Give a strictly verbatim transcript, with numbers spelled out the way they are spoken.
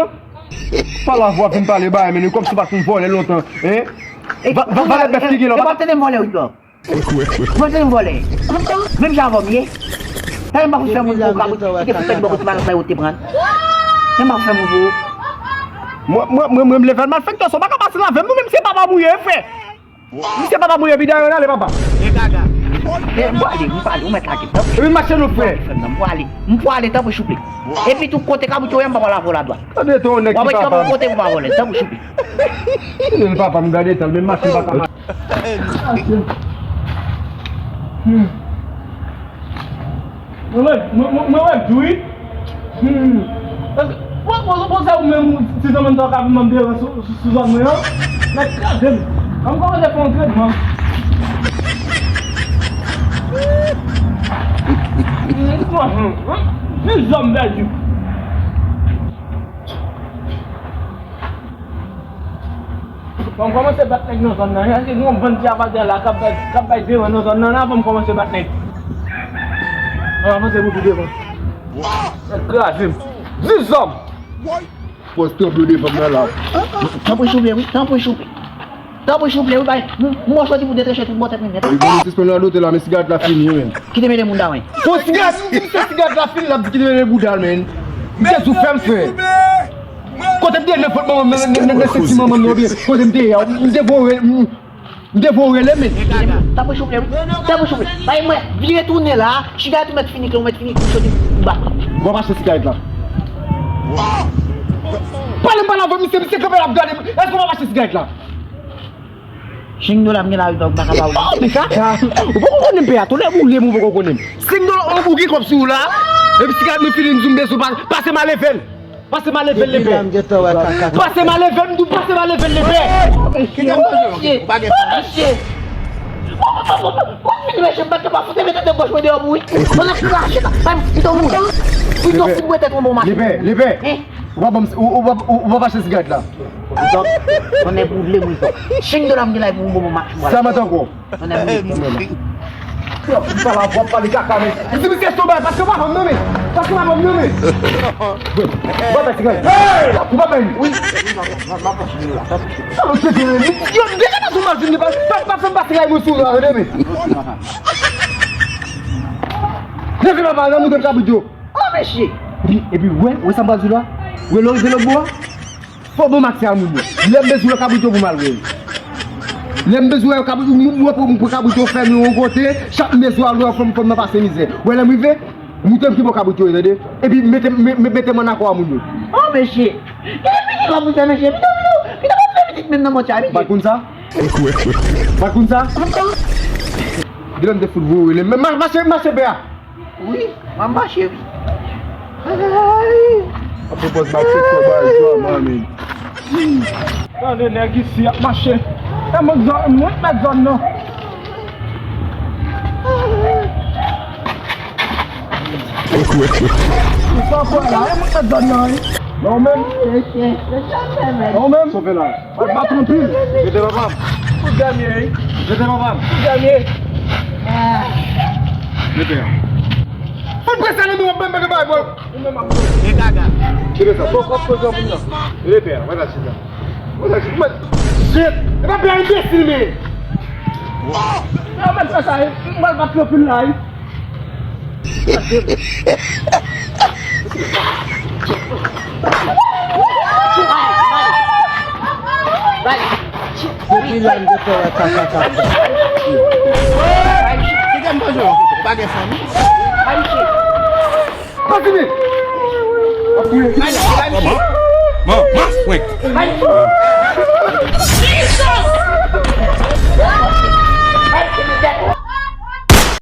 non. Pale avè w, vin pale bagay, men kòmsi w pa t konn vòlè lontan, en? Va, va, valè bèf ki gen la, w pa t ap tande m vòlè, wi, bò. Mwen se yon vòlè. Menm jan avè m ye. Sa menm pa fout fè moun pou kabrit ki te fout pèdi bò kote malòt la yo te pran. Menm pa fout fè moun pou ou. Mwen, mwen, mwen, mwen, m leve l malfektè, sa w pa ka pase l avè m, nou menm se papa mouye, frè. Misye papa mouye, epi dayè, ale papa. E gaga. E, m pwale, m pwale, ou mèt lage m. Epi mache nou, frè. M pwale, m pwale, tanpri souple. Epi tou kote kabrit yo ye, m pa pral avè w la dwat. Gade ton nèg ki papa. W ap ret kanpe yon kote pou pa vòlè, tanpri souple. Gade papa m, gade tan, menm mache pa ka mache. Mwen wè, mwen, mwen, mwen wè djou wi. Hmm. Paske, bon, bon, bon, se ou menm, ti zanmi m ta ka vin ban m devan sou, sou, sou zòn mwen an. Nèg kraze m. An m kòmanse fè yon tretman. Hmm, hmm, hmm. Dis zòn pèdi. Fò m kòmanse bat nèg nan zòn nan. Èske gen yon bann ti abatè la k ap bay, k ap bay devan nan zòn nan la? Fò m kòmanse bat nèg. Ann avanse pou pi devan. Nèg kraze m. Dis zòn! Fòs tranble devan m nan la. Tanpri souple, wi. Tanpri souple. Tanpri souple, wi. Bay m, m soti pou detrenche tout bò tèt mwen nèt. Li ban nou sispann radote la, men sigarèt la fini, wi, men. Kite mele moun da, wi. Fò sigarèt, m di misye sigarèt la fini, l ap di kite mele bouda l, men. M te di w fè m fè. Kote m te ye nan vant manman m, nan, nan, nan, nan senti manman m nan, oubyen kote m te ye a, m te voye, m, m te voye rele, men. Tanpri souple, wi. Tanpri souple. Bay mwen, vire tounen la, sigarèt ou mèt fini, ke ou mèt fini, ou soti, ou bat. W ap achte sigarèt la. Pale m pale avè misye, misye kanpe l ap gade m. Èske w ap achte sigarèt la? Senk dola m gen la, wi, pa, m pa ka ba ou. Oh, men kaka! Ou poko konnen m, pè a. Tonè boule m, ou poko konnen m. Senk dola, ou, ou gen kòb sou ou la? Epi sigarèt mwen fini, m di w m bezwen pa, pase m ale fè l. Pase m ale fè l, lepè. Pase m ale fè l, m di w pase m ale fè l, lepè. Kite m manje, ok. Ou pa gen fòs. Mwen fin mèche, m pa t ka pa fout mete tèt gòch mwen deyò pou wi. Mwen ap krache la. Bay m, pito mouri. Pito fout mwen tèt mwen bon mache. Lepè, lepè. Hein? Ou pa ban m, ou, ou, ou, ou pa achte sigarèt la. Tonnè boule m wi. Senk dola m gen la pou m bon mache. Sa mwen tankou. Tonnè boule m. Yo, m pale avè w, w ap pale kaka, men. M di misye sou bay, pase pa ban m nan, men. Pase pa ban m nan, men. Bon, pase kay. Hey! Ou pa bay. Wi. Sa lòt se vre, men. Yo, deja nan sou machin, pa, pa, pa fè m pase kay mwen sou la, tande, men. Leve papa, nan mouton kabrit yo. Oh, mesye! Epi, epi, wè, wè sa m pral di w la? Wè lè w rive lòt bò a? Fò bon mache a moun yo. Lè m bezwen wè kabrit yo pou m al wè yo. Lè m bezwen wè kabrit, m, m, m, m pran kabrit yo fè m yon kote, chak m bezwen al wè fò m, fò m nan pase mizè. Wè lè m rive, moutre m ki bò kabrit yo ye, tande? Epi mete, me, me, mete m an akò a moun yo. Oh, mesye! Kite pitit la pou fè, mesye! Pito, pito, pito pa fè pitit menm nan mòtya, mesye! Ou pa t konn sa? Ou pa t konn sa? Pito! Gade m te fout voye, men ma, mache, mache, pè a! Wi, m ap mache, wi. Ay! Ap pran pòz mache, kò bay zòn, man, men. Tande nèg isi ap mache. E mwen zòn, mwen mèt zòn nan. Ou sa fè la, e mwen mèt zòn nan, wi. Non, men. Non, men. Sove la. Bat, bat anpil. Rete papa m. Fout dènye, wi. Rete papa m. Fout dènye. Rete a. Fout prese nan men w ap ban m bagay, bò. Ou menm ap. E gaga. Rete sa. Fòk ap poze moun nan. Rete a. Mwen la chita. Mwen la chita. Mwen. Shit. E pa pè enbesil, men. Yo, mèt fè sa, wi. M pral bat anpil la, wi. Depi lè m te fè wè kaka kaka. Kite m poze w, ou pa gen fanmi? Kontinye. Ap touye.